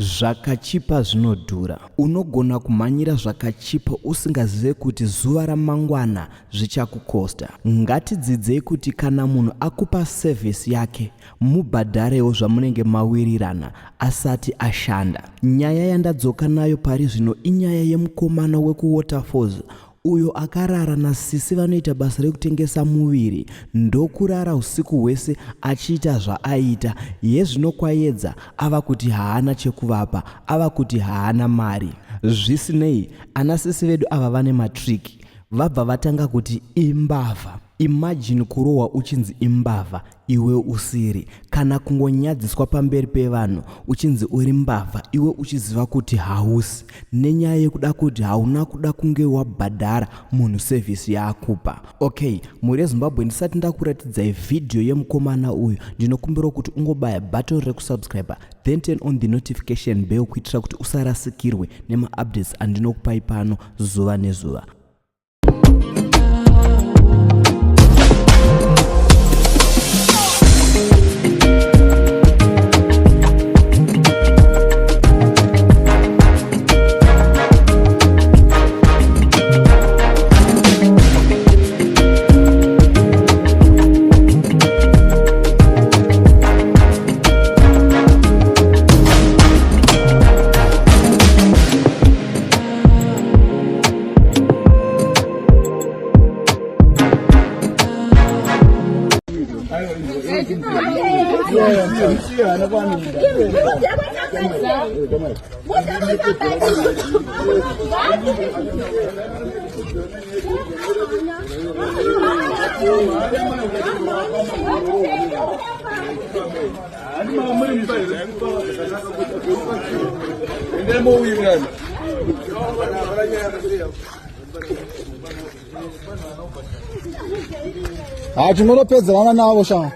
Zvakachipa zvinodhura. Unogona kumhanyira zvakachipa usingazive kuti zuva ramangwana zvichakukosta. Ngatidzidzei kuti kana munhu akupa service yake mubhadharewo zvamunenge mawirirana asati ashanda. Nyaya yandadzoka nayo pari zvino inyaya yemukomana wekuWaterfalls uyo akarara nasisi vanoita basa rekutengesa muviri ndokurara usiku hwese achiita zvaaiita yezvino kwayedza ava kuti haana chekuvapa ava kuti haana mari zvisinei ana sisi vedu ava vane matriki vabva vatanga kuti imbavha imagine kurohwa uchinzi imbavha iwe usiri kana kungonyadziswa pamberi pevanhu uchinzi uri mbavha iwe uchiziva kuti hausi nenyaya yekuda kuti hauna kuda kunge wabhadhara munhu sevhisi yaakupa okay mhuri yezimbabwe ndisati ndakuratidzai vhidhiyo yemukomana uyu ndinokumbirawo kuti ungobaya button rekusubscribe then turn on the notification bell kuitira kuti usarasikirwe nemaupdates andinokupai pano zuva nezuva. Ha tinonopedzerana navo sha.